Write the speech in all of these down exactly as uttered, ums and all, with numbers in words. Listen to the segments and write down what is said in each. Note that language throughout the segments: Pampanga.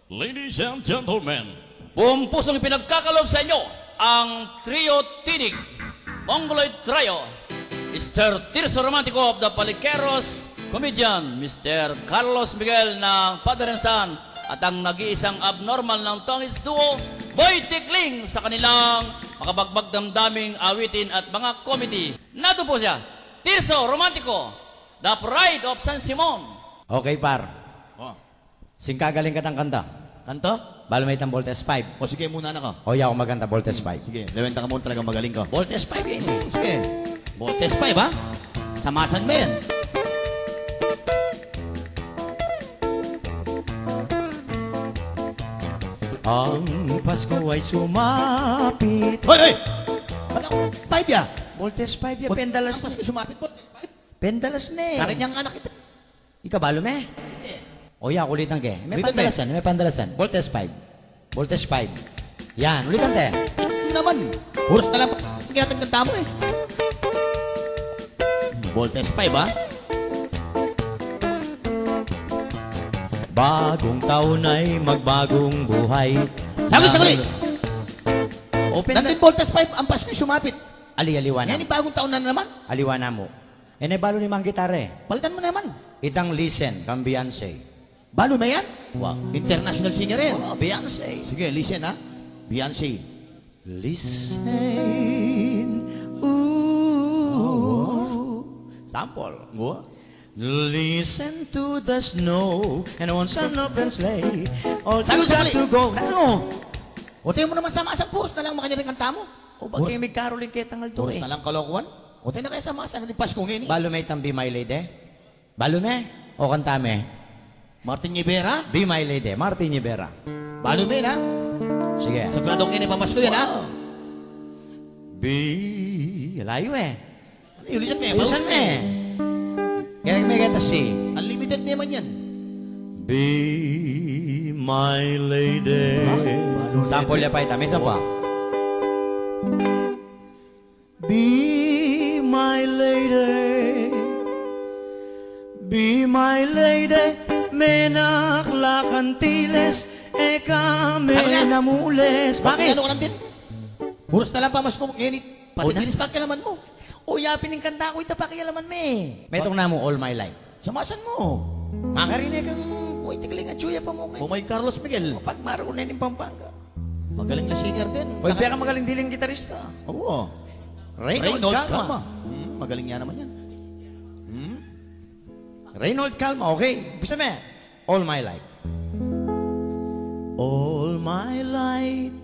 Ladies and gentlemen, buong pusong ipinagkakaloob sa inyo ang Trio Tinig, Mongoloid Trio, Mister Tirso Romantico of the Paliqueros, comedian Mister Carlos Miguel ng Padre San, at ang nag-iisang abnormal ng Tongits Duo, Boy Tikling, sa kanilang makabagbag damdaming awitin at mga comedy. Natu po siya, Tirso Romantico, The Pride of San Simon. Okay, par. Oh. Singkagaling katang kanta. Kanta? Balu me itang Voltes five. O sige, muna na ka. O, ya, ako magkanta, Voltes five. Sige, lewenta ka muna, talagang magaling ka. Voltes five yan eh. Sige. Voltes five, ha? Samasan me yan. Ang Pasko ay sumapit. Hoy, hoy! Ba't ako five ya? Voltes five ya, Voltes, pendalas ang Pasko na. Sumapit, Voltes five? Pendalas na eh. Karin yang anak ito. Ika, balu me? Hindi. O ya, kulitan ke. May pandalasan, may pandalasan. Voltes five. Voltes five. Yan, ulitan te. Yun naman. Puros na lang. Ang yatang kanta mo eh. Voltes five, ha? Bagong taon ay magbagong buhay. Saglit, saglit. Open na. Nandun Voltes five, ang Pasko'y sumapit. Ali, aliwa na. Yan, bagong taon na naman. Aliwa na mu. E ne balu ne mang gitara e. Palitan mu naman. Itang Listen kang Beyonce. Balu me yan? Wa. International singer yan. Wa, Beyonce. Sige, Listen, ha? Beyonce. Listen, ooh. Sample. Wa. Listen to the snow and on an open sleigh. All you got to go. Ano? O, tayo mo naman sama, asang puros na lang makanyan rin kanta mo. O, bakit may caroling ketang aldo eh? Puros na lang kalokohan. O, tayo na kaya sama, asang di Pasko ngayon eh. Balu me itang Be My Lady? Balu me? O kanta me? Martin Rivera? Be My Lady, Martin Rivera. Balu me na? Sige. Sigurado kaya ni pamasko yan, ha? Be, layu e. Ay, ulisan me, ulisan me. Kaya may kanta si Unlimited naman yan. Be my lady. Sample ya pa ita, may isa pa. Be my lady, be my lady, menakla kantiles, e ka me namules. Bakit? Ano ka nandit? Puros na lang pamasko, ngenit. Pati dilis pakialaman mo. O, ya pin ing kanta ku, ita pakialaman me. Metung na mu, All My Life. Samasan mo. Makarine kang Boy Tikling at Chuya pa mu kay. O, may Carlos Miguel. Pagmaru ne ning Pampanga. Magaling na singer din. Oy, peka magaling diling gitarista. Oo. Reynold Calma. Hmm, magaling nga naman yan. Hmm? Reynold Calma, okay. Bisa me. All My Life. All my life,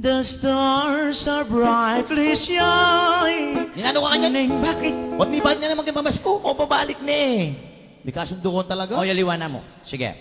the stars are brightly shine. Ninano ka kanyan? Bakit? Ba't ni balik na naman kay pamasko? O, babalik ne. May kasundo ko talaga. O, yaliwa na mu. Sige.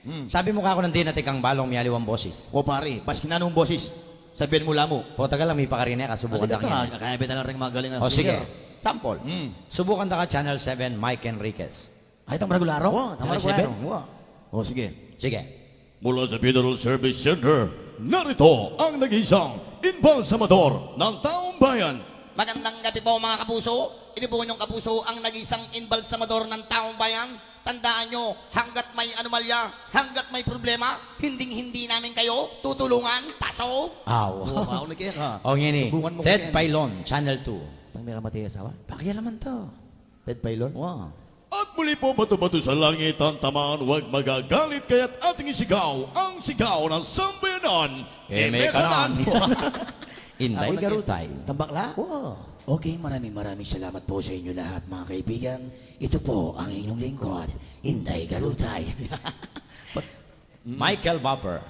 Hmm. Sabi mu ka aku nang di na tikang balong miyaliwang bosis. O, pare, bas kinanong bosis. Sabihan mu la mu. Pota ka lang, mipakarine ka, subukan ta ka. Kaya beta lang rin magaling ang singer. O, sige. Sample. Hmm. Subukan ta ka, Channel seven, Mike Enriquez. Ay, itang regularo? Wa, itang regularo. Wa. O, sige. Sige. Mula sa Funeral Service Center, narito ang nag-iisang imbalsamador ng taong bayan. Magandang gabi po, mga kapuso. Ini po inyong kapuso, ang nag-iisang imbalsamador ng taong bayan. Tandaan nyo, hanggat may anomalya, hanggat may problema, hinding-hindi namin kayo tutulungan. Paso! Aw. Wow, wow, nagkaya ka. O, ngini, Ted Pailon, Channel two. Tang may kamatay asawa? Pakialaman to. Ted Pailon? Wow. At muli po, bato-bato sa langit ang tamaan, huwag magagalit, kaya't ating isigaw ang sigaw ng sambayanan. Eme kanan. Inday Garutay. Tambak la? Wow. Okay, maraming, maraming salamat po sa inyo lahat, mga kaibigan. Ito po ang inyong lingkod, Inday Garutay. Michael Bopper.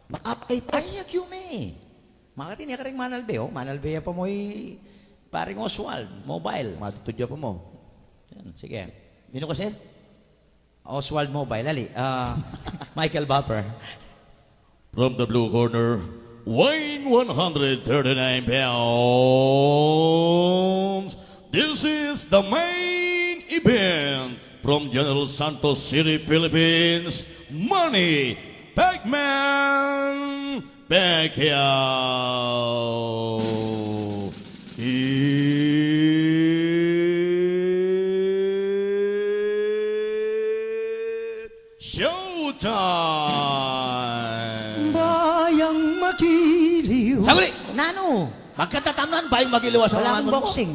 Makapay pa. Ay, agyu me. Makarine ka ring manalbe, o. Manalbe ya pa mu i paring Oswald Mobile. Matutud ya pa mu. Yan, sige. Nino ka, sir? Oswald Mobile, ali. Ah, Michael Bopper. From the blue corner, weighing one hundred thirty-nine pounds, this is the main event from General Santos City, Philippines, Manny Pacman Pacquiao. It's showtime! Nanu? Magkatatamnan, bayung magiliwas ang Walang mga boxing.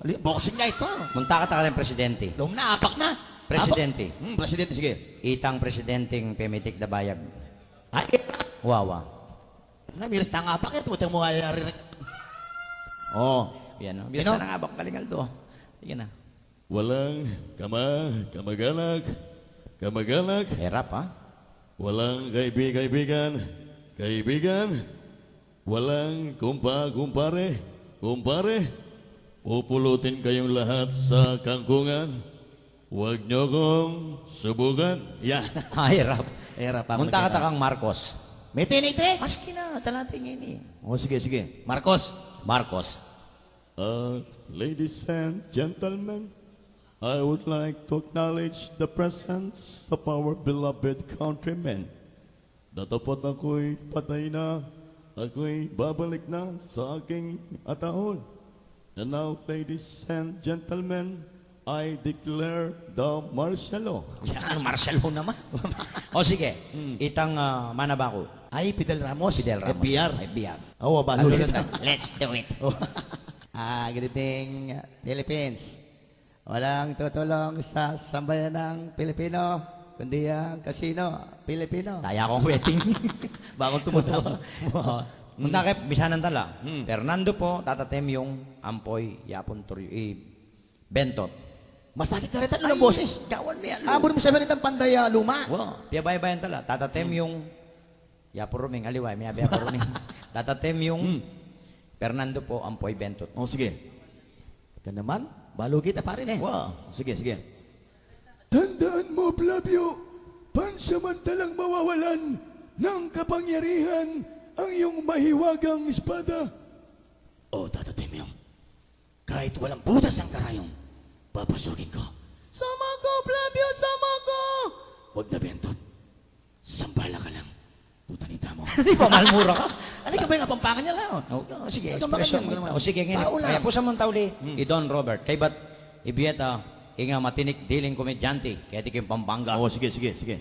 Ali, boxing nga ita. Munta ka ta keng presidente. Lum na, apak na. Presidente. Apak. Hmm, presidente, sige. Itang presidenteng pemitik da bayag. Ay, ita. Wawa. Na, miris na nga apak, ita, utang mo nga yari. Oh. Yan, no? Miris na nga apak, kalingal do. Sige na. Walang kama-, kamag-anak, kamag-anak. Hirap, ha? Walang kaibi-, kaibigan, kaibigan. Walang kumpa-, kumpare, kumpare. Pupulutin kayong lahat sa kangkungan. Huwag niyo kong subukan. Yan. Ah, hirap. Hirap ang Munta ka magkita. Takang Marcos. Mete, mete. Maski na, talati ngeni. O, sige, sige. Marcos. Marcos. Uh, ladies and gentlemen, I would like to acknowledge the presence of our beloved countrymen. Datapot ako'y patay na, ako'y babalik na sa aking ataol. And now, ladies and gentlemen, I declare the martial law. Yan, martial law naman. O sige, itang, ah, manabaku. Ay, Fidel Ramos. Fidel Ramos. F B R. F B R. Oo, balu Ano ulit. Let's do it. Oh. Ah, greeting, Philippines. Walang tutulong sa sambayanang Pilipino, kundi ang kasino Pilipino. Taya kong wedding. Bakong tumutubo. Munta ke, misanan tala. Hmm. Fernando po, Tata Temyong, ampoy, Yapon Turyo, i Bentot. Masakit na reta, lulong boses. Gawan mi, ah, lu- Abur mo sa meritang pandaya luma. Wa, piyabaybayan tala. Tata Temyong, Yapon Ruming, aliwa, mi abi Yapon Ruming. Tata Temyong, Hmm. Fernando po, ampoy Bentot. O, sige. Ka naman, balu kita, pare, ne? Wa. Sige, sige. Tandaan mo, Flavio, pansamantalang mawawalan ng kapangyarihan ang iyong mahiwagang espada. O, Tata Temyong, kahit walang butas ang karayom, papasukin ko. Sama ko, Flavio, sama ko! Wag na, Bentot. Sambala ka lang. Puta ni tamo. Di ba, malmura ka? Ano ka ba yung Kapampangan niya lang, oh? O, o, sige, Ay, expression. Kapampangan mo naman. O, sige, ngayon. Tao lang. Kaya po sa mong tauli, Hmm. i Don Robert, kaybat, ibieta, inga matinik diling komedyante, kaya di kayong Pampanga. O, sige, sige, sige.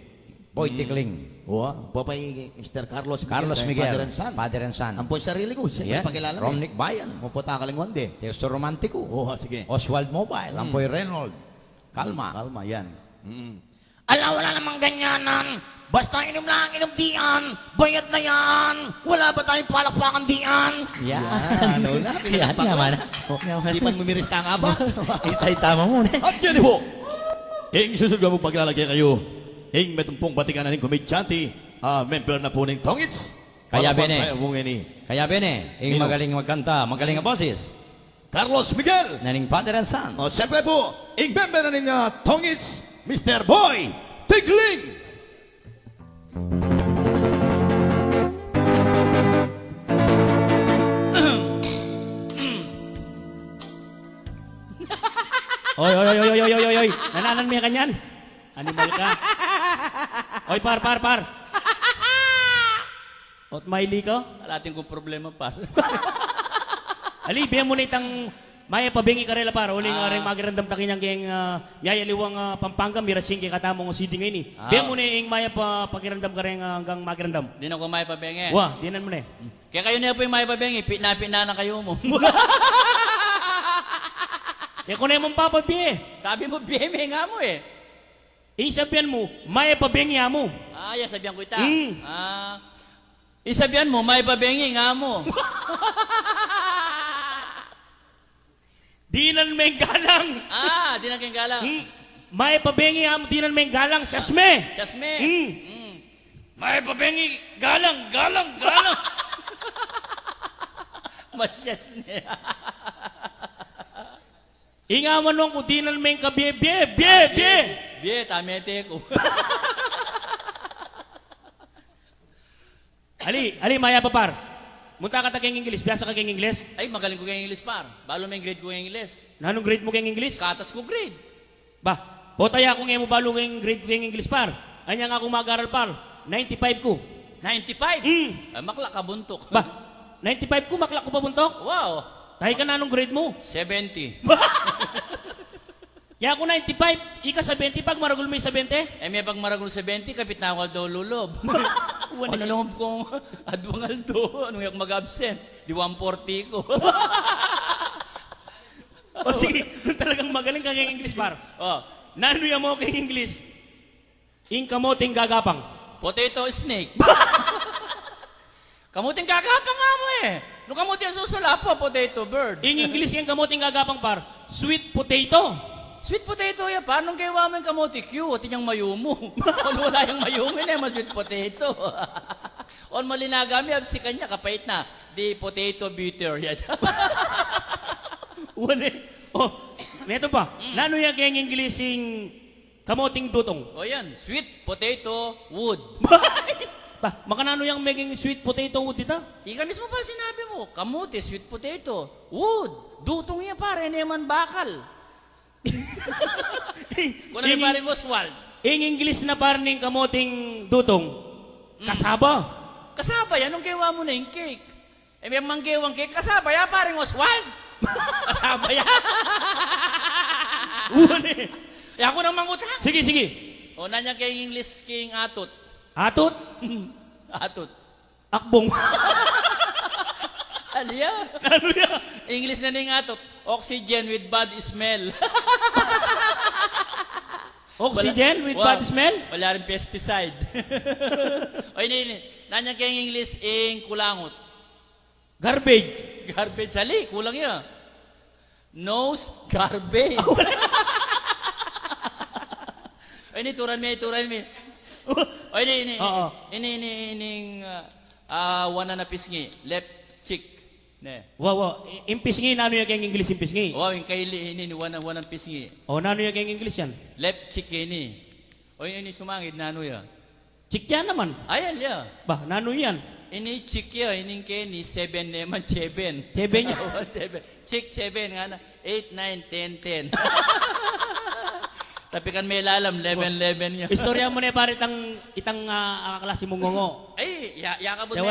Boy Hmm. Tikling. O, ah, Papay Mister Carlos Miguel, Carlos eh, Miguel, Father and Son. Father and Son. Ampoy sarili ko, siyempre, Yan. Pakilala mo. Romnick Bayan. Maputakaling Wande. Tirso Romantiko. O, sige. Oswald Mobile, Hmm. ampoy Reynold. Kalma. Kalma, yan. Hmm. Ala, wala namang ganyanan. Basta inom lang, inom diyan. Bayad na yan. Wala ba tayong palakpakan diyan? Yan. Yan, wala. Yan, pinakpak yaman lang. Na. O, yaman. Di man mumirista nga ba? Itay-tama mu, ne? At yan po. Ing susunod ko paglalagay kayo. Ing metung pung batikan na ning komedyante. Ah, member na po ning Tongits. Kaya Palakpak bene. Tayo po ngeni. Kaya bene. Ing Sino? Magaling magkanta, magaling ang boses. Carlos Miguel. Nening Father and Son. O, siyempre po, ing member na ning, ah, Tongits, Mister Boy Tikling. Oy, oy, oy, oy, oy, oy, oy. Nananan mi kanyan. Animal ka. Oy, par, par, par. Ot maili ka? Ala, atin kung problema, par. Ali, bie mu na itang mayap a bengi karela, par. Uling, ah, reng makiramdam ta kanyan keng, ah, yayaliwang, ah, Pampanga, mirasing kekatamu king C D ngeni. Ah. Bie mu na ing mayap a pakiramdam kareng, ah, anggang makiramdam. Dinan ku mayap a bengi. Wa, dinan mu na. Kekayu ne pu ing mayap a bengi, pitna-pitna na kayu mu. E ku ne mu papabie. Sabi mu, bie me nga mu e. Ing sabian mu, mayap a bengi amu. Ah, ya, sabian ku ita. Mm. Ah. Ing sabian mu, mayap a bengi amu. Dinan meng galang. Ah, dinan keng galang. Mm. Mayap a bengi amu, dinan meng galang, sasme. Sasme. Mm. Mm. Mayap a bengi, galang, galang, galang. Masyas ne. Ing amanung ku dinan meng kabie, bie, bie, bie. Bie, tamete ku. Ali, ali, mayap a par. Munta ka ta keng Ingles, biasa ka keng Ingles? Ay, magaling ku keng Ingles, par. Balu me ing grade ku keng Ingles. Nanung grade mu keng Ingles? Katas ku grade. Ba, potaya ku nge mu balu keng grade ku keng Ingles, par. Anya nga kung mag-aral, par. Ninety-five ku. Ninety-five? Mm. Ay, makla ka buntuk. Ba, ninety-five ku, makla ku pa buntuk? Wow. Tay ka, nanung grade mu? Seventy. Ya ku ninety-five, ika seventy, pagmaragul me ing seventy? E, me pagmaragul seventy, kapit na ku aldo lulub. Ano naman kung adwang aldo, nung yak mag-absent, di one forty ko. O sige, nung talagang magaling ka keng English, par. O. Nanu ya mu keng English ing kamuting gagapang? Potato snake. Kamuting gagapang nga mu e. Nung kamuting susula pa, potato bird. Ing English ing kamuting gagapang, par, sweet potato. Sweet potato ya, par. Nung kewa mu ing kamuti, Q, atin yang mayumu. Kung wala yang mayumu, e ne ma-sweet potato. Ong malinaga mi, absikan ya, kapait na. Di potato bitter ya. Wala e. O, meto pa. Nanu ya keng English ing kamuting dutung? O yan, sweet potato wood. Ba, makananu yang meging sweet potato wood ita? Ika mismu pa sinabi mu, kamuti, sweet potato, wood, dutung ya, pare, e ne man bakal. Kung ano ing, paring Oswald. Ing English na, par, ning kamuting dutung, kasaba. Kasaba ya, nung kewa mu na ing cake. E, miyang manggewa ing cake, kasaba ya, paring Oswald. Kasaba ya. Uli. E, aku nang mangutang. Sige, sige. O, nanu ya keng English king atut? Atut? Atut. Akbong. Ano ya? Nanu ya? English na ning atut. Oxygen with bad smell. Oxygen with bad smell? Wala ring pesticide. O, ini, ini. Nanu ya keng English ing kulangut? Garbage. Garbage, ali, kulang ya. Nose garbage. O, ini, turan mi, turan mi. O, ini, ini, ini, ini, ini, ah, ah, wanan a pisngi, left cheek. Ne. Wa, wa, i-, ing pisngi, nanu ya keng English ing pisngi? O, ing kaili, ini, ini, wanan, wanan pisngi. O, nanu ya keng English yan? Left cheek ini. O, ini, sumangid, nanu ya? Cheek ya naman. Ayan ya. Ba, nanu yan? Ini cheek ya, ini keni, seven ne man, seven. Seven ya. O, seven. Cheek, seven, ngana. Eight, nine, ten, ten. Tapikan me lalam, eleven, eleven ya. Istorya mu ne, pare, itang, itang, ah, kaklase mung ngongo. Ay, ya, yakabut ne.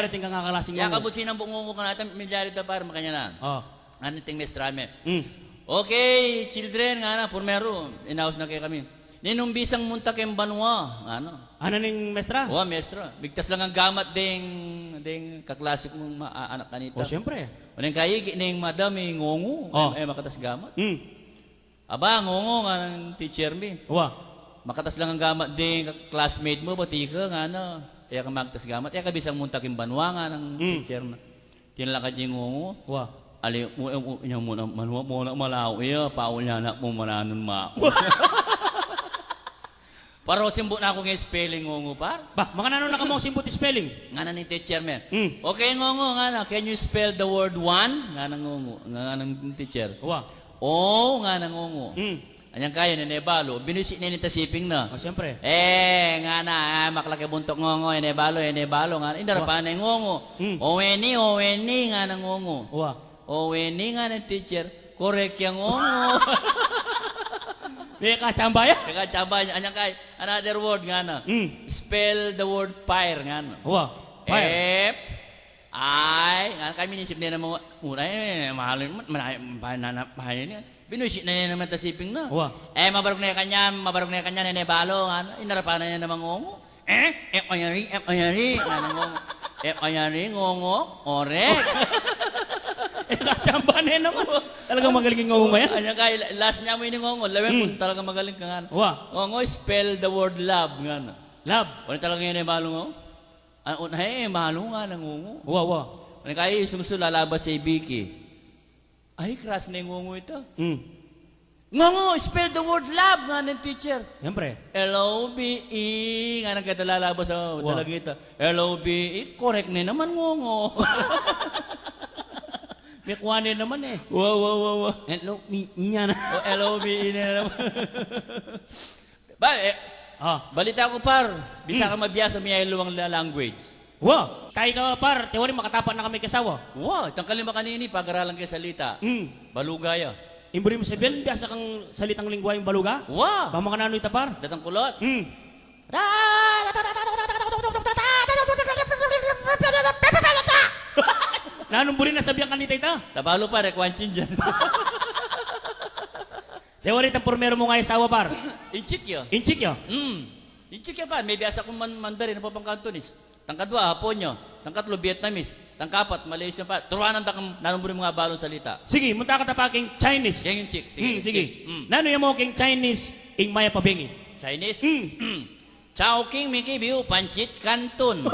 Yakabut sinang bung ngongo kanita, milyari da, pare, makanyan na. O. Ano, iting mestra me. Mm. Okay, children, ngana, purmeru, inaus na kekami. Ninung bisang munta keng banua, ngana. Ana ning mestra? Wa, mestra. Migtas lang ang gamat ding, ding kaklase kung ma-, a-, anak kanita. O, siyempre. Uling kaigi ning madam, e, ngongo. O. E, e, makatas gamat. Mm. Aba, ngongo, ngana ning teacher mi. Wa. Makatas lang ang gamat ding classmate mu, bati ka, ngana. E ka makatas gamat, e ka bisang munta keng banua, ngana ning teacher mi. Tinalakad ya ing ngongo. Wa. Ali, mu, mu, nya mu na, manu, mu na, malau ya, paul ya na, mu maranun ma. Paro, simbut na ku king spelling ngongo, par. Ba, makananu na ka mu simbut spelling? Ngana ning teacher mi. Mm. Okay, ngongo, ngana, can you spell the word one? Ngana ngongo, ngana ning teacher. Wa. O, ngana ngongo. Mm. Anyang kaya, e ne balu. Binusi ne ning tasiping na. O, siyempre. E, ngana, a, maklaki buntuk ngongo, e ne balu, e ne balu, ngana. Indarapan ne ngongo. Hmm. O weni, o weni, ngana ngongo. Wa. O weni, ngana teacher. Korek ya ngongo. Mekachamba ya? Mekachamba ya. Anyang kaya, another word, ngana. Hmm. Spell the word fire, ngana. Wa. Fire. F, I, ngana kaya minisip ne naman, mura, e, mahal, mana, mana, mana, mana, Binusi ne naman tasiping na. Wa. E, mabaruk ne kanyan, mabaruk ne kanyan, e ne balu, ngana, indarapan ne naman ngongo. E, e, kayari, e, kayari, ngana ngongo. E, kayari, ngongo, korek. E, kachamba ne naman. Talagang magaling ing ngongo yan. Anyang kaya, last ne mu ini ngongo, lawen ku talagang magaling ka, ngana. Wa. Ngongo, spell the word love, ngana. Love. Ano talaga yan, e balu, ngongo? Ano, e balu, ngana ngongo. Wa, wa. Ano kaya, sumusu, lalabas si Vicky. Ay, crush ne ngongo ita. Hmm. Ngongo, spell the word love, ngana ning teacher. Siyempre. L O V E, ngana ning keta lalabas a dalaga ita. L O V E, korek ne naman, ngongo. Mekua ne naman, e. Wa, wa, wa, wa. L O V E, ngana. O, L O V E ne naman. Ba, e, balita ku, par, bisa ka mabiasa miyaliwang la-, language. Wa, tayu ka, par, tewari makatapat na kami kasawa. Wa, itang kalima kanini, pagaralan ke salita. Hmm. Baluga ya. Ing buri mung sabian, biasa kang salitang lingwang Baluga? Wa. Ba, makananu ita, par? Datang kulot. Hmm. Nanung buri na sabian kanita ita? Tabalu, par, e, kuan chinjan. Tewari itang purmeru mung asawa, par. Inchik ya. Inchik ya? Hmm. Inchik ya, par. May biasa kung man-, Mandarin, ampong Cantonese. Tang kadua, Haponyo. Tang katlu, Vietnamese. Tang kapat, Malaysia, par. Turuanan ta kung nanu buri mung abalung salita. Sige, munta ka ta pa king Chinese. Sige, inchik. Sige, hmm, sige. Inchik. Hmm. Nanu ya mu king Chinese ing mayap a bengi? Chinese? Hmm. Chowking, Mickey View, Pancit Canton.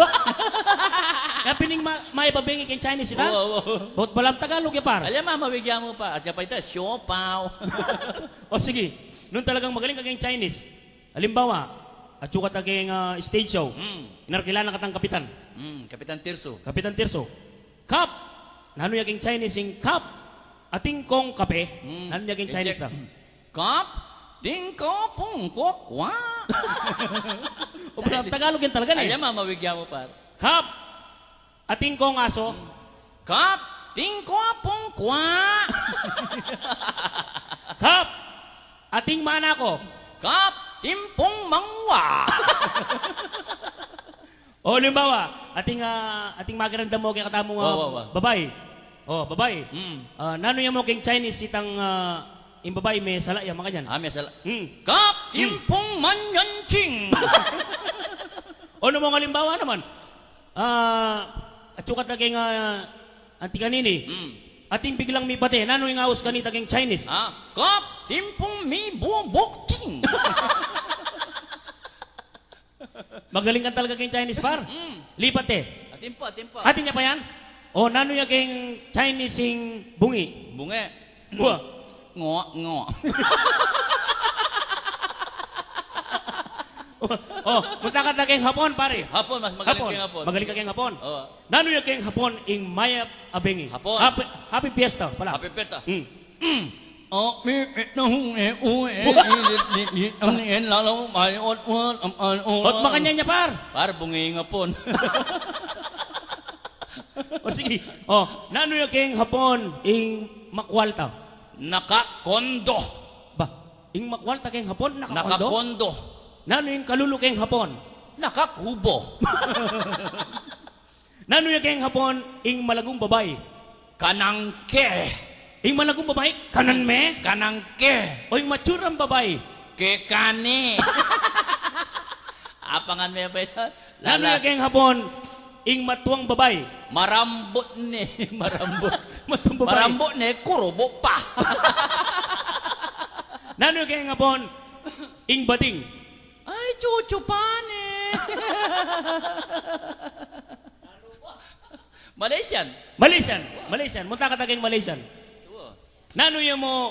Ya pin ing ma-, mayap a bengi king Chinese, ita? Oo, oo. Ba't balang Tagalog ya, par? Alam mo, mawigyan mo pa. At siya pa ita, siopaw. O sige, nung talagang magaling ka king Chinese, alimbawa, atyu ka ta king, ah, stage show. Hmm. Inarkilan na ka tang kapitan. Hmm, Kapitan Tirso. Kapitan Tirso. Kap! Nanu ya king Chinese ing kap? Atin kong kape. Hmm. Nanu ya king Chinese ta? Kap? Atin kong kokwa. O, Chinese. Tagalog yan talaga, eh. Alam mo, mawigyan mo, par. Kap! Atin kong aso. Kap, atin kong pungkwa. Kap, atin manako. Kap, atin pung mangwa. O, alimbawa, atin, ah, atin makiramdam mu keng katamu, ah, wa, wa, wa, babai. O, babai. Mm. Ah, nanu ya mu king Chinese itang, ah, ing babai me sala ya, makanyan? Ah, me sala. Mm. Kap, mm, atin pung manyanching. O, nanu mung alimbawa naman? Ah, atyu ka ta keng, ah, anti kanini. Mm. Atin biglang mipate. Nanu ing aus kanita keng Chinese? Ah, kap, atin pung mibubukting. Magaling ka talaga keng Chinese, par. Mm. Lipat, e. Atin pa, atin pa. Atin ya pa yan? O, nanu ya keng Chinese ing bungi? Bungi. Wa. Ngo, ngo. O, o, munta ka ta keng Hapon, pare. Hapon, mas magaling Hapon. Keng Hapon. Magaling ka keng Hapon. Oo. Nanu ya keng Hapon ing mayap a bengi? Hapon. Happy, happy fiesta pala. Happy fiesta. Hmm. Mm. O, mi, mi, no, e, u, e, i, i, i, i, ang, e, lalo, may, ot, ot, am, an, o, ot, makanyan ya, par. Par, bungi ing Hapon. O, sige. O, nanu ya keng Hapon ing makwalta? Nakakondo. Ba, ing makwalta keng Hapon, nakakondo? Nakakondo. Nanu ing kalulu keng Hapon? Nakakubo. Nanu ya keng Hapon ing malagung babai? Kanangke. Ing malagung babai, kanan me? Kanangke. O ing matsurang babai? Kekane. Apangan me pa ita. Nanu ya keng Hapon ing matuang babai? Marambut ne, marambut. Matuang babai. Marambut ne, kurubo pa. Nanu ya keng Hapon ing bading? Ay, chuchu pa ne. Malaysian. Malaysian. Malaysian. Munta ka ta keng Malaysian. Nanu ya mu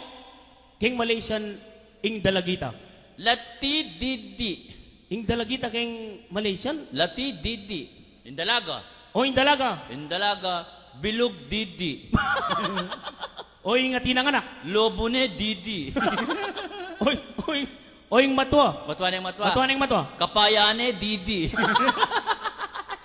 keng Malaysian ing dalagita? Lati didi. Ing dalagita keng Malaysian? Lati didi. Ing dalaga. O, ing dalaga. Ing dalaga, bilug didi. O, ing atin nang anak? Lobo ne didi. Oy, oy. O, ing matua? Matua ne ing matua. Matua ne ing matua. Kapaya ne didi.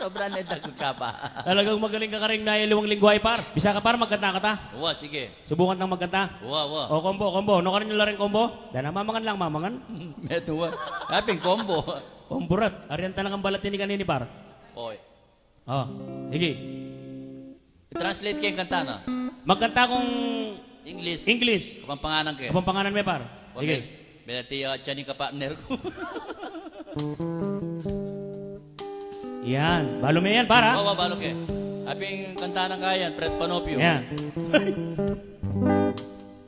Sobra ne dagdag ka pa. Talagang magaling ka kareng nayaliwang lingwahe, par. Bisa ka, par, magkanta ka ta? Wa, sige. Subukan tang magkanta. Wa, wa. O, combo, combo. Nukarin yu la reng combo? Dana, mamangan lang, mamangan. Metung wa. Apin combo? Combo rat. Arian ta na kang balat ini kanini, par. Oy. O, sige. I-translate ke ing kanta na. Magkanta kung English. English. Kapampanganan ke. Kapampanganan me, par. Sige. Berarti, ah, Johnny ka partner ku. Yan. Balu me yan, par, ha? Wa, wa, balu ke. Apin kanta na ka yan, Fred Panopio. Yan.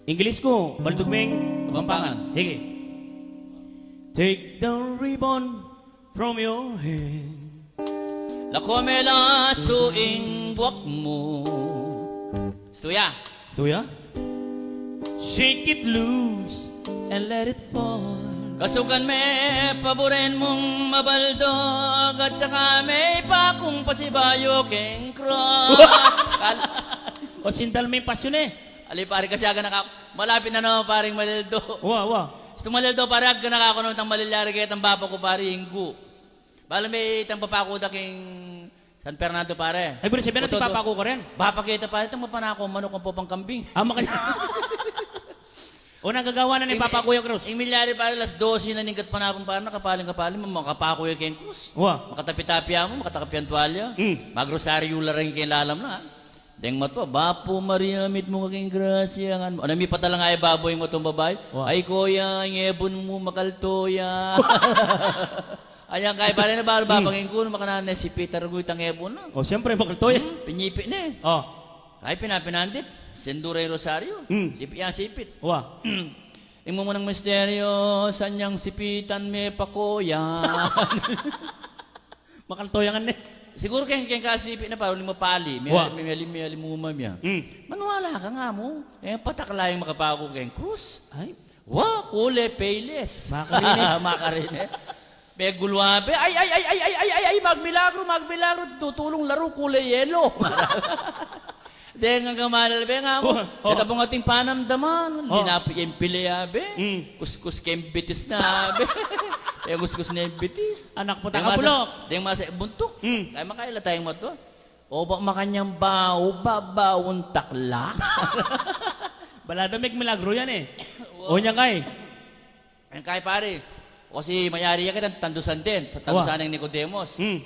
English ku, baldug meng Kapampangan. Kapampangan. Sige. Take the ribbon from your hand. Lako me lasu ing buak mu. Suya. Suya? Shake it loose and let it fall. Kasukan me paburen mung mabaldog at saka me ipakung pasibayu keng cross. Kal- O, sindal me ing pasyon e. Ali, pare, kasi aga na ka, malapit na naman, pare, ing malildo. Wa, wa. Istu malildo, pare, aga na ka, kung nanu tang malilyari ketang bapa ku, pare, inggu. Balu me itang papaku da king San Fernando, pare. Ay, buri sabian, ati papaku ka rin? Bapa ke ita, pare, itang mapanakung manuk ampong pangkambing. Ah, makanyan. O, nagagawa na ni papaku ya, Cruz? Ing milyari, pare, alas dose na ning gatpanapun, pare, na kapaling-kapaling, makapaku ya keng krus. Wa. Makatapi-tapi ya mu, makatapi yang tuwalya. Mm. Magrosaryu la rin keng lalam na. Deng matua, Bapu Maria, mitmu ka keng grasya, ngan mu. Ana, mipatala nga e babu ing matuang babai. Wa. Ay, koya, ing ebun mu makalto ya. Ayan, kaya pare na baru, hmm, babangin ku, makananu ne sipit a rugu itang ebun na. O, siyempre, makaltoy. Hmm, pinyipit ne. O. Kaya pinapinandit, sindura ing rosaryo. Hmm. Sipit yan, sipit. Wa. Ing mumunang misteryo, sanyang sipitan me pakoyan. Makaltoy yan ne. Siguru keng, keng kasipit na pare, uling mapali. May, wa, may, may, may, may, may, may, hmm. Maniwala ka nga mu. E, patakla ing makapaku keng krus. Ay. Wa, kule, payless. Makarine. Makarine. Megulu abe. Ay, ay, ay, magmilagru, magmilagru. Tutulung laru, kule yelo. Deng anggang manalbe nga mu. Oh, oh. Ita pung ating panamdaman. Oh. Linapu yang pili abe. Mm. Kuskus keng bitis na abe. E, kuskus ne ing bitis. Anak pu, deng masa, takabulok. Deng masa buntuk. Mm. Kaya makaila tayang mato. O ba makanyang bau, babaun takla? Bala da megmilagru yan e. Wow. O, nya kay. Yan kay pare. O kasi mayari ya kitang tandusan din. Sa tandusan, wa, nang Nicodemus. Hmm.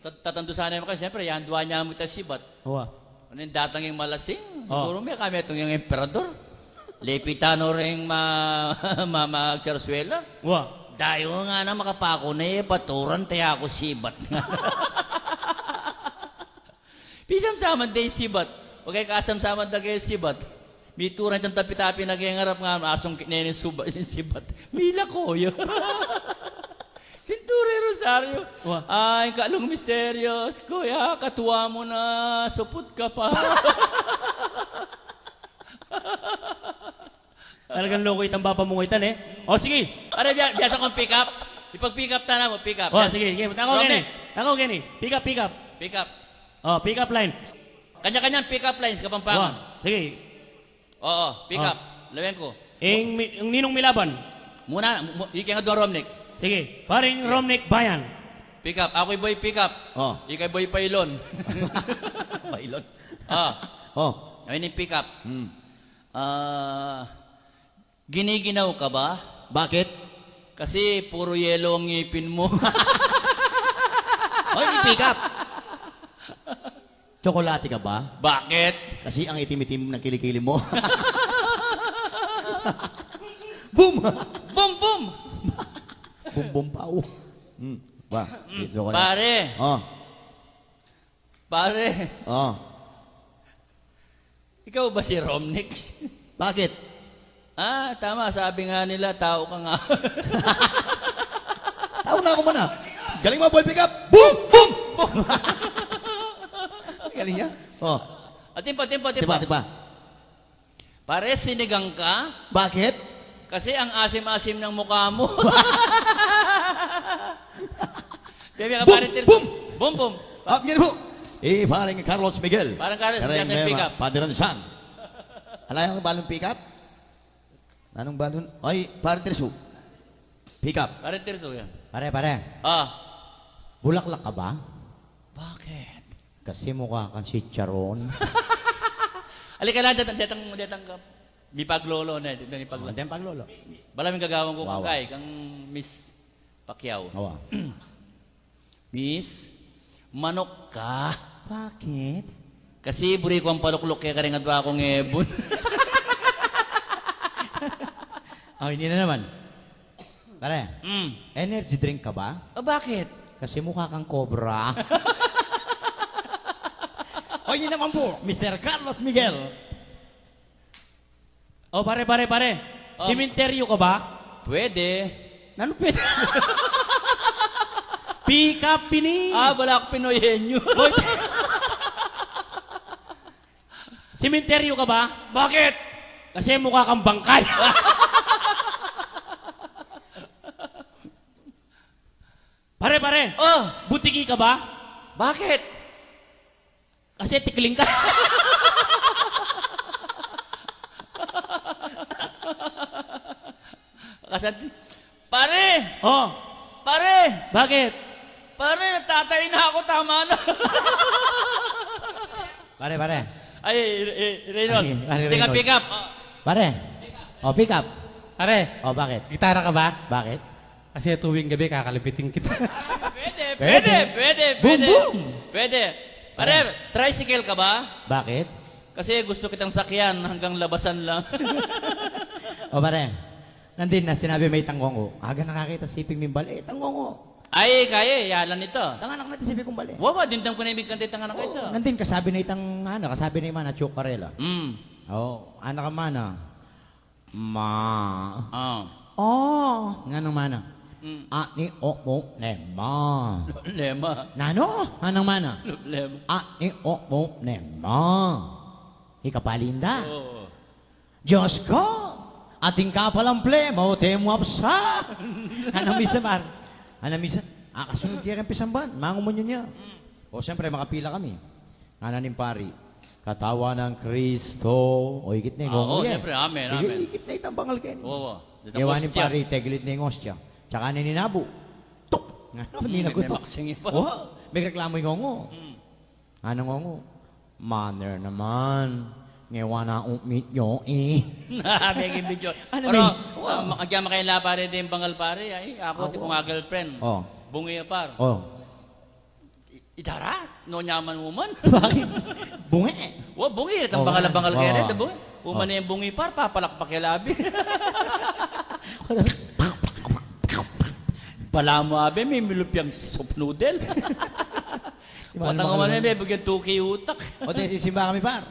Ta-, tatandusan na kay, siyempre, yan dua nya mu ita sibat. Wa. Nung datang ing malasing, o, siguru me kami itong yang emperador. Lepitan no ring ma-, ma-, magsarswela. Wa. Dayu nga na makapaku na e, paturan taya ku sibat. Pisamsaman da ing sibat. O kaya kasamsaman da kaya sibat. Mituran itang tapi-tapi na kaya ngarap nga, asungkit ne ning suba-, ning sibat. Mila koyo. Sintura ing rosaryo. Wa. Ay, kalung misterios, kuya, katua mu na, suput ka pa. Talagang loko itang bapa mung itan e. O, sige. Pare, bia-, biasa kung pick up. Ipag-pick up tana mu, pick up. O, yan. Sige, sige. Tanggaw keni. Romney. Tanggaw keni. Pick up, pick up. Pick up. O, pick up line. Kanya-kanyang pick up lines, Kapampangan. Wa, sige. Oo, pick up. Lawen ku. Ing mi-, ing ninung milaban. Muna, mu-, ika nga dua, Romnick. Sige. Paring Romnick Bayan. Pick up. Aku i Boy Pick Up. O. Ika i Boy Pailon. Pailon. O. O. Ayun ing pick up. Hmm. Ah, giniginaw ka ba? Bakit? Kasi puro yelo ang ngipin mo. Oy, pick up. Tsokolate ka ba? Bakit? Kasi ang itim-itim ng kilikili mo. Boom! Boom, boom! Boom, boom, pau. Hmm. Ba? Mm, tsokolate. Pare. O. Pare. O. Ikaw ba si Romnick? Bakit? Ah, tama. Sabi nga nila, tao ka nga. Tao na aku muna. Galing mo, Boy Pickup. Boom! Boom! Galing niya. O. Ah, timpa, timpa, timpa. Timpa, timpa. Pare, sinigang ka? Bakit? Kasi ang asim-asim ng mukha mo. Bebe ka, Boom! Pare Tirso. Boom! Boom, boom. At ngayon po, i Paring Carlos Miguel. Paring Carlos, Paring biasa yung pick up. Padiran San. Ala yang balon pick up? Nanung balon? Ay, Paring Tirso. Pick up. Pare Tirso yan. Pare, pare. Ah. Bulaklak ka ba? Bakit? Kasi mukha kang chicharon. Halika lang, detang, detang, detang ka. Mipaglolo na, detang mipaglolo. O, detang paglolo. Bala ming gagawan ku kang kay, kang Miss Pacquiao. Awa. Miss, manok ka. Bakit? Kasi buri ku ang palukluk kaya karing adwa kung ebun. O, ini na naman. Pare, mm, energy drink ka ba? O, bakit? Kasi mukha kang cobra. O, ini naman po, Mister Carlos Miguel. O, pare, pare, pare. O. Simenteryo ka ba? Pwede. Nanu pwede? Pick up ini. Ah, balak Pinoyenyo. Boy. Simenteryo ka ba? Bakit? Kasi mukha kang bangkay. Pare, pare. O. Butiki ka ba? Bakit? Kasi tikling ka. Kasi, pare! O. Pare! Bakit? Pare, natatay na aku, tama na. Pare, pare. Ay, eh, eh, Reynold. Ay, pare Reynold. Pick up. Pare. O, pick up. Pare. O, bakit? Gitara ka ba? Bakit? Kasi tuwing gabi, kakalabitin kita. Pwede, pwede, pwede, pwede. Boom, boom. Pwede. Pare, tricycle ka ba? Bakit? Kasi gusto kitang sakyan hanggang labasan lang. O, pare. Nandin na, sinabi me itang kongo. Aga nakakita siping mimbal, e, itang kongo. Ay, kaya, yalan ita. Tanganak na ita, sibi kung bale. Wawa, dimdam ku ne mikanta itang anak ita. Nandin, kasabi na itang, ano, kasabi na ing mana, Chukarela. Mm. O, anak a mana. Ma. Ah. O, nganang mana. Mm. Ani opo ne ma. Lema. Nanu? Nganang mana. Lema. Ani opo ne ma. Ikapali nda. Oo. Dios ku, atin ka palang plema, o te mu apsa. Nganang misan, par? Nganang misan, akasunod ke keng pisamban, mangumunyon ya. Mm. O, siyempre, makapila kami. Ngana ning pari, katawan nang Kristo. O, ikit ne ing ngongo ye. Siyempre, amen, amen. Ikit ne itang bangal keni. Wawa. Ngewa ning pari, tegilid ne ing ostia. Tsaka ne ninabu. Tuk! Ngana, ninagutuk. Memaksing pa. O, megreklamu ing ngongo. Mm. Ngana ning ngongo, manner naman. Ngewa na umit yo e. Meging video. Pero, ah, agya makaila pari ding bangal pari, ay, aku, ti kung a-girlfriend. O. Bungi ya, par. O. I-, itara, no nyaman uman. Bakit? Bungi. Wa, bungi, itang bangal-bangal kaya, bungi. Uman ne ing bungi, par, papalakpak ya labi. Balamu abe, mimilup yang soup noodle. Patang uman ne, bibigyan tuki utak. O, te, sisimba kami, par.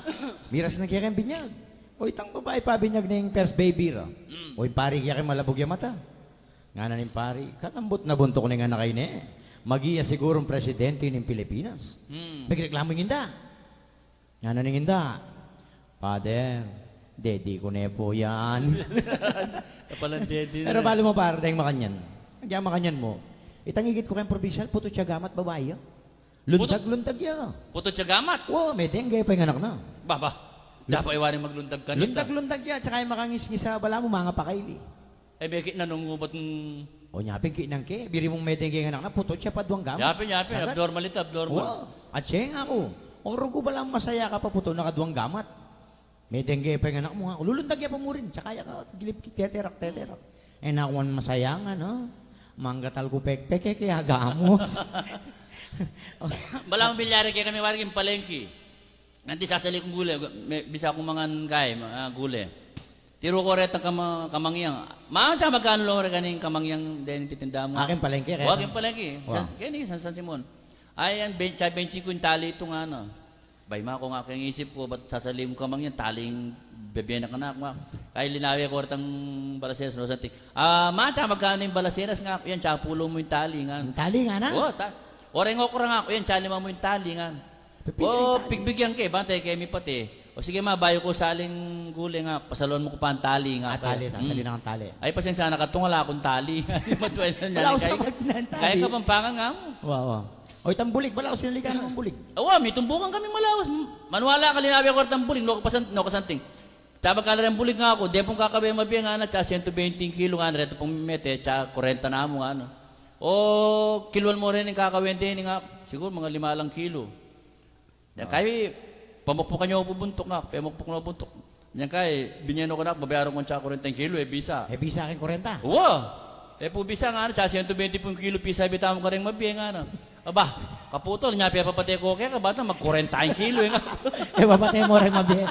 Miras na kaya keng binyag. O, itang babai pabinyag ne ing first baby ra. Mm. O, ing pari kaya keng malabug ya mata. Ngana ning pari, kalambut na buntuk ning anak a ini. Maging ya sigurung presidente ning Pilipinas. Hmm. Megreklamu ing inda. Ngana ning inda, Father, daddy ku ne pu yan. Kapalan daddy na. Pero balu mu, par, deng makanyan. Agya makanyan mu. Itang ikit ku keng probinsyal, putut ya gamat, babai ya. Lundag-lundag ya. Putut ya gamat? Wa, medengge pa ing anak na. Ba, ba. Dapat iwaring maglundag kanita. Lundag-lundag ya, tsaka ing makangisngis a balamu, mangapakaili. E, beki na nung ubat ng... O, nya pin, kinang ke, biri mung medengge ing anak na, putut ya pa duang gamat. Nya pin, nya pin, abnormal ita, abnormal. Wa, at siya nga aku, o, rugu balamu masaya ka pa putut na ka duang gamat. Medengge pa ing anak mu, nga aku, lulundag ya pa mu rin, tsaka ya ka gilip, teterak, teterak. E, nakuan masaya nga, no? Manggatal ku pekpek, e, kaya gamos. Balamu bilyari kekami, wari king palengki. Nanti sasali kung gule, me-, bisa kung mangan kay, ma-, ah, gule. Tiru ku retang kama-, kamangyang. Ma, tsaka magkanu lo reng kaning kamangyang deng titinda mu? Aking palengke, kaya aking palengke. Wa. San, kaya ni San, San Simon. Ay, yan, ben-, tsaka bensinku ing tali ito nga, ano. Bay, ma, kung aking isip ku, ba't sasali kung kamangyang, tali ing bebie na kanak, ma. Kaya linawe ku retang balaseras, no, santing. Ah, ma, tsaka magkanu ing balaseras nga? Yan, tsaka pulo mu ing tali nga. Ing tali nga na? O, ta-, o reng okra nga, yan, tsaka lima mu ing tali nga. Pipilian ing tali. O, pigbigyan ke, bantay kemi pati. O sige, ma, bayu ku saling gule nga, pasaluan mu ku pa ing tali nga. Ah, tali, sasali na kang tali. Ay, pasensya na ka, tungal akung tali. Matuwa na niya. Wala akong sapat na tali. Kaya Kapampangan nga mu. Wa, wa. O, itang bulig, balaus, sinalikan namang bulig. Awa, mitumbukan kami malaus. Maniwala ka, linawe ku retang bulig, no kasan-, no kasanting. Tsaka magkanu reng bulig nga aku, depong kakaweng mabie nga na, tsaka siento bente ing kilo nga na, reta pung mete, tsaka kwarenta na mu nga na. O, kiluan mu rin ing kakaweng deni nga, siguru mga lima lang kilo. Yan kay, pamukpukan yu pu buntuk nga, pamukpuk no buntuk. Yan kay, binye no ku na, babayaran ku na tsaka kwarenta ing kilo, e bisa. E bisa king kwarenta? Wa! E pu bisa nga na, tsaka siento bente pung kilo, pisa bita mu kareng mabie nga na. Aba, kaputol, nya pepapate ku keka, bata, magkwarenta ing kilo, e nga. E, papate mu reng mabie.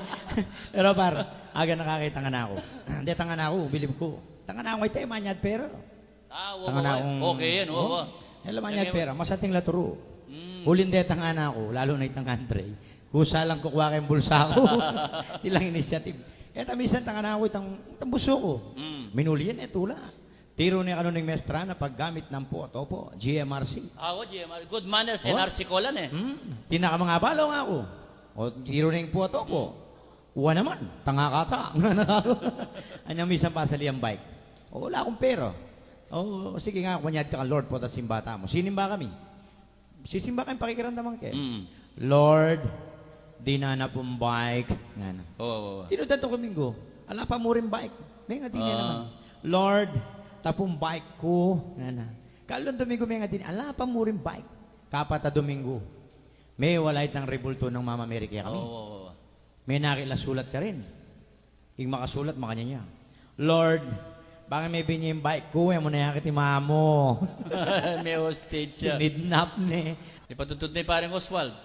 Pero, par, aga na kaka itang anak ku. Hindi, itang anak ku, bilib ku. Itang anak ku, ita, manyad pera. Ah, wa, wa, wa. Itang anak kung, okay yan, wa, wa. E la manyad pera, masanting la turu. Mm. Uling detang anak ku, lalu na itang Andre. Kusa lang kukua keng bulsa ku. Ilang initiative. E, ta misan itang anak ku, itang, itang bunsu ku. Mm. Minuli yan, e, tula. Tiru ne kanu ning mestra na paggamit ng puot, opo, G M R C. Ah, wa, G M R C. Good manners, N R C ko lang, e. Hmm, tinaka manga balo nga aku. O, tiru ne ing puot, opo. Wa naman, tanga ka ata. Anyang misan pasali yang bike. O, wala akong pera. O, sige nga, kunyat ka, Lord, puta simbata mu. Sinimba kami. Sisimba kang pakikiramdaman ke. Mm. Lord, dinan na pung bike. Ngana. Oo, oo, oo. Tinudan to Domingo. Ala pa mu ring bike. Menga dinan naman. Lord, tapung bike ku. Ngana. Kalung Domingo, menga dinan. Ala pa mu ring bike. Kapat a Domingo. Mewala itang rebulto nang Mama Mary kekami. Oo, oo, oo. Menakit la sulat karin. Ing makasulat, makanyan ya, Lord, bang mebie ne ing bike ku, e mu ne akit i mama mu. Me-hostage siya. Kinidnap ne. Ipatutut ne i Pareng Oswald.